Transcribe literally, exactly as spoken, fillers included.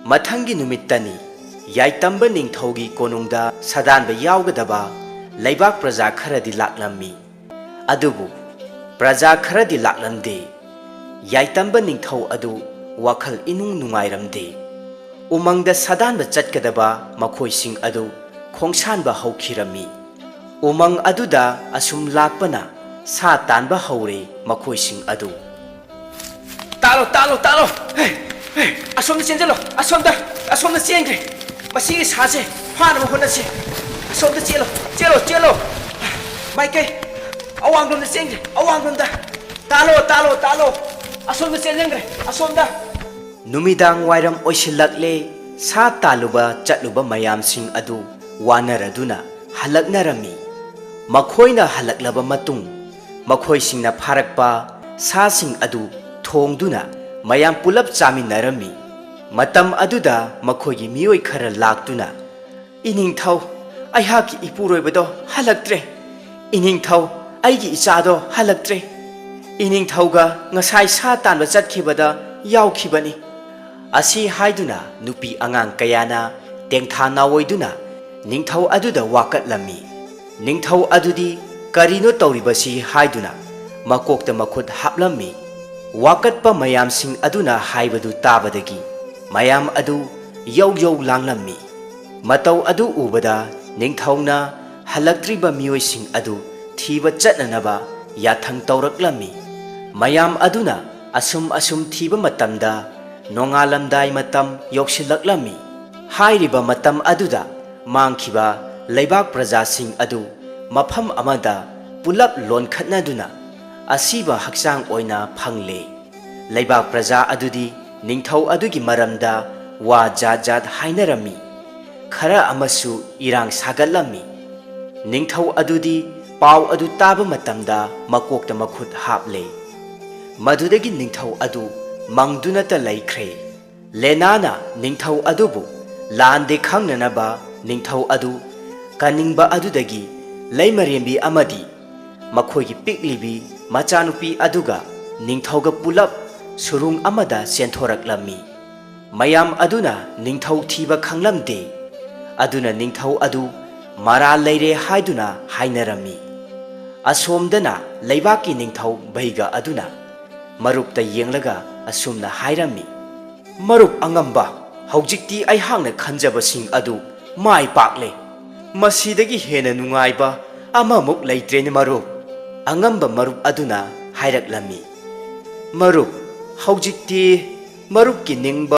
ꯃꯊꯪꯒꯤ ꯅꯨꯃꯤꯠꯇꯅꯤ ꯌꯥꯏꯇꯝꯕ ꯅꯤꯡꯊꯧꯒꯤ ꯀꯣꯅꯨꯡꯗ ꯁꯥꯗꯥꯟꯕ ꯌꯥꯎꯒꯗꯕ ꯂꯩꯕꯥꯛ ꯄ꯭ꯔꯖꯥ ꯈꯔꯗꯤ ꯂꯥꯛꯂꯝꯃꯤ꯫ ꯑꯗꯨꯕꯨ ꯄ꯭ꯔꯖꯥ ꯈꯔꯗꯤ ꯂꯥꯛꯂꯝꯗꯦ꯫ ꯌꯥꯏꯇꯝꯕ ꯅꯤꯡꯊꯧ ꯑꯗꯨ ꯋꯥꯈꯜ ꯏꯅꯨꯡ ꯅꯨꯡꯉꯥꯏꯔꯝꯗꯦ꯫ ꯎꯃꯪꯗ ꯁꯥꯗꯥꯟꯕ ꯆꯠꯀꯗꯕ ꯃꯈꯣꯏꯁꯤꯡ ꯑꯗꯨ ꯈꯣꯡꯁꯥꯟꯕ ꯍꯧꯈꯤꯔꯝꯃꯤ꯫ ꯎꯃꯪ ꯑꯗꯨꯗ ꯑꯁꯨꯝ ꯂꯥꯛꯄꯅ ꯁꯥ ꯇꯥꯟꯕ ꯍꯧꯔꯦ ꯃꯈꯣꯏꯁꯤꯡ ꯑꯗꯨ꯫ "ꯇꯥꯂꯣ, ꯇꯥꯂꯣ, ꯇꯥꯂꯣ! ꯍꯦ, ꯍꯦ, ꯑꯁꯣꯝꯗ ꯆꯦꯟꯁꯤꯜꯂꯣ, ꯑꯁꯣꯝꯗ, ꯑꯁꯣꯝꯗ ꯆꯦꯟꯈ꯭ꯔꯦ꯫ ꯃꯁꯤꯒꯤ ꯁꯥꯁꯦ ꯐꯥꯅꯕ ꯍꯣꯠꯅꯁꯤ꯫ ꯑꯁꯣꯝꯗ ꯆꯦꯜꯂꯣ, ꯆꯦꯜꯂꯣ, ꯆꯦꯜꯂꯣ! ꯃꯥꯏꯀꯩ ꯑꯋꯥꯡꯂꯣꯝꯗ ꯆꯦꯟꯈ꯭ꯔꯦ, ꯑꯋꯥꯡꯂꯣꯝꯗ꯫ ꯇꯥꯂꯣ, ꯇꯥꯂꯣ, ꯇꯥꯂꯣ! ꯑꯁꯣꯝꯗ ꯆꯦꯟꯁꯤꯟꯈ꯭ꯔꯦ, ꯑꯁꯣꯝꯗ!" ꯅꯨꯃꯤꯗꯥꯡ ꯋꯥꯏꯔꯝ ꯑꯣꯏꯁꯤꯜꯂꯛꯂꯦ꯫ ꯁꯥ ꯇꯥꯜꯂꯨꯕ ꯆꯠꯂꯨꯕ ꯃꯌꯥꯝꯁꯤꯡ ꯑꯗꯨ ꯋꯥꯅꯔꯗꯨꯅ ꯍꯜꯂꯛꯅꯔꯝꯃꯤ꯫ ꯃꯈꯣꯏꯅ ꯍꯜꯂꯛꯂꯕ ꯃꯇꯨꯡ, ꯃꯈꯣꯏꯁꯤꯡꯅ ꯐꯥꯔꯛꯄ ꯁꯥꯁꯤꯡ ꯑꯗꯨ ꯊꯣꯡꯗꯨꯅ ꯃꯌꯥꯝ ꯄꯨꯂꯞ ꯆꯥꯃꯤꯟꯅꯔꯝꯃꯤ꯫ ꯃꯇꯝ ꯑꯗꯨꯗ ꯃꯈꯣꯏꯒꯤ ꯃꯤꯑꯣꯏ ꯈꯔ ꯂꯥꯛꯇꯨꯅ, "ꯏꯅꯤꯡꯊꯧ, ꯑꯩꯍꯥꯛꯀꯤ ꯏꯄꯨꯔꯣꯏꯕꯗꯣ ꯍꯜꯂꯛꯇ꯭ꯔꯦ꯫ ꯏꯅꯤꯡꯊꯧ, ꯑꯩꯒꯤ ꯏꯆꯥꯗꯣ ꯍꯜꯂꯛꯇ꯭ꯔꯦ꯫ ꯏꯅꯤꯡꯊꯧꯒ ꯉꯁꯥꯏ ꯁꯥ ꯇꯥꯟꯕ ꯆꯠꯈꯤꯕꯗ ꯌꯥꯎꯈꯤꯕꯅꯤ"꯫ ꯑꯁꯤ ꯍꯥꯏꯗꯨꯅ ꯅꯨꯄꯤ ꯑꯉꯥꯡ ꯀꯌꯥꯅ ꯇꯦꯡꯊꯥ ꯅꯥꯑꯣꯏꯗꯨꯅ ꯅꯤꯡꯊꯧ ꯑꯗꯨꯗ ꯋꯥꯀꯠꯂꯝꯃꯤ꯫ ꯅꯤꯡꯊꯧ ꯑꯗꯨꯗꯤ ꯀꯔꯤꯅꯣ ꯇꯧꯔꯤꯕꯁꯤ ꯍꯥꯏꯗꯨꯅ ꯃꯀꯣꯛꯇ ꯃꯈꯨꯠ ꯍꯥꯞꯂꯝꯃꯤ꯫ ꯋꯥꯀꯠꯄ ꯃꯌꯥꯝꯁꯤꯡ ꯑꯗꯨꯅ ꯍꯥꯏꯕꯗꯨ ꯇꯥꯕꯗꯒꯤ ꯃꯌꯥꯝ ꯑꯗꯨ ꯌꯧ ꯌꯧ ꯂꯥꯡꯂꯝꯃꯤ꯫ ꯃꯇꯧ ꯑꯗꯨ ꯎꯕꯗ ꯅꯤꯡꯊꯧꯅ ꯍꯜꯂꯛꯇ꯭ꯔꯤꯕ ꯃꯤꯑꯣꯏꯁꯤꯡ ꯑꯗꯨ ꯊꯤꯕ ꯆꯠꯅꯅꯕ ꯌꯥꯊꯪ ꯇꯧꯔꯛꯂꯝꯃꯤ꯫ ꯃꯌꯥꯝ ꯑꯗꯨꯅ ꯑꯁꯨꯝ ꯑꯁꯨꯝ ꯊꯤꯕ ꯃꯇꯝꯗ ꯅꯣꯡꯉꯥꯜꯂꯝꯗꯥꯏ ꯃꯇꯝ ꯌꯧꯁꯤꯜꯂꯛꯂꯝꯃꯤ꯫ ꯍꯥꯏꯔꯤꯕ ꯃꯇꯝ ꯑꯗꯨꯗ ꯃꯥꯡꯈꯤꯕ ꯂꯩꯕꯥꯛ ꯄ꯭ꯔꯖꯥꯁꯤꯡ ꯑꯗꯨ ꯃꯐꯝ ꯑꯃꯗ ꯄꯨꯂꯞ ꯂꯣꯟꯈꯠꯅꯗꯨꯅ ꯑꯁꯤꯕ ꯍꯛꯆꯥꯡ ꯑꯣꯏꯅ ꯐꯪꯂꯦ꯫ ꯂꯩꯕꯥꯛ ꯄ꯭ꯔꯖꯥ ꯑꯗꯨꯗꯤ ꯅꯤꯡꯊꯧ ꯑꯗꯨꯒꯤ ꯃꯔꯝꯗ ꯋꯥ ꯖꯥꯠ ꯖꯥꯠ ꯍꯥꯏꯅꯔꯝꯃꯤ꯫ ꯈꯔ ꯑꯃꯁꯨ ꯏꯔꯥꯡ ꯁꯥꯒꯠꯂꯝꯃꯤ꯫ ꯅꯤꯡꯊꯧ ꯑꯗꯨꯗꯤ ꯄꯥꯎ ꯑꯗꯨ ꯇꯥꯕ ꯃꯇꯝꯗ ꯃꯀꯣꯛꯇ ꯃꯈꯨꯠ ꯍꯥꯞꯂꯦ꯫ ꯃꯗꯨꯗꯒꯤ ꯅꯤꯡꯊꯧ ꯑꯗꯨ ꯃꯪꯗꯨꯅꯇ ꯂꯩꯈ꯭ꯔꯦ꯫ ꯂꯦꯅꯥꯅ ꯅꯤꯡꯊꯧ ꯑꯗꯨꯕꯨ ꯂꯥꯟꯗꯦ ꯈꯪꯅꯅꯕ ꯅꯤꯡꯊꯧ ꯑꯗꯨ ꯀꯟꯅꯤꯡꯕ ꯑꯗꯨꯗꯒꯤ ꯂꯩꯃꯔꯦꯝꯕꯤ ꯑꯃꯗꯤ ꯃꯈꯣꯏꯒꯤ ꯄꯤꯛꯂꯤꯕꯤ ꯃꯆꯥꯅꯨꯄꯤ ꯑꯗꯨꯒ ꯅꯤꯡꯊꯧꯒ ꯄꯨꯂꯞ ꯁꯨꯔꯨꯡ ꯑꯃꯗ ꯆꯦꯟꯊꯣꯔꯛꯂꯝꯃꯤ꯫ ꯃꯌꯥꯝ ꯑꯗꯨꯅ ꯅꯤꯡꯊꯧ ꯊꯤꯕ ꯈꯪꯂꯝꯗꯦ꯫ ꯑꯗꯨꯅ ꯅꯤꯡꯊꯧ ꯑꯗꯨ ꯃꯔꯥꯜ ꯂꯩꯔꯦ ꯍꯥꯏꯗꯨꯅ ꯍꯥꯏꯅꯔꯝꯃꯤ꯫ ꯑꯁꯣꯝꯗꯅ ꯂꯩꯕꯥꯛꯀꯤ ꯅꯤꯡꯊꯧ ꯚꯩꯒ ꯑꯗꯨꯅ ꯃꯔꯨꯞꯇ ꯌꯦꯡꯂꯒ ꯑꯁꯨꯝꯅ ꯍꯥꯏꯔꯝꯃꯤ, "ꯃꯔꯨꯞ ꯑꯉꯝꯕ, ꯍꯧꯖꯤꯛꯇꯤ ꯑꯩꯍꯥꯛꯅ ꯈꯟꯖꯕꯁꯤꯡ ꯑꯗꯨ ꯃꯥꯏ ꯄꯥꯛꯂꯦ꯫ ꯃꯁꯤꯗꯒꯤ ꯍꯦꯟꯅ ꯅꯨꯡꯉꯥꯏꯕ ꯑꯃꯃꯨꯛ ꯂꯩꯇ꯭ꯔꯦꯅꯦ ꯃꯔꯨꯞ"꯫ ꯑꯉꯝꯕ ꯃꯔꯨꯞ ꯑꯗꯨꯅ ꯍꯥꯏꯔꯛꯂꯝꯃꯤ, "ꯃꯔꯨꯞ, ꯍꯧꯖꯤꯛꯇꯤ ꯃꯔꯨꯞꯀꯤ ꯅꯤꯡꯕ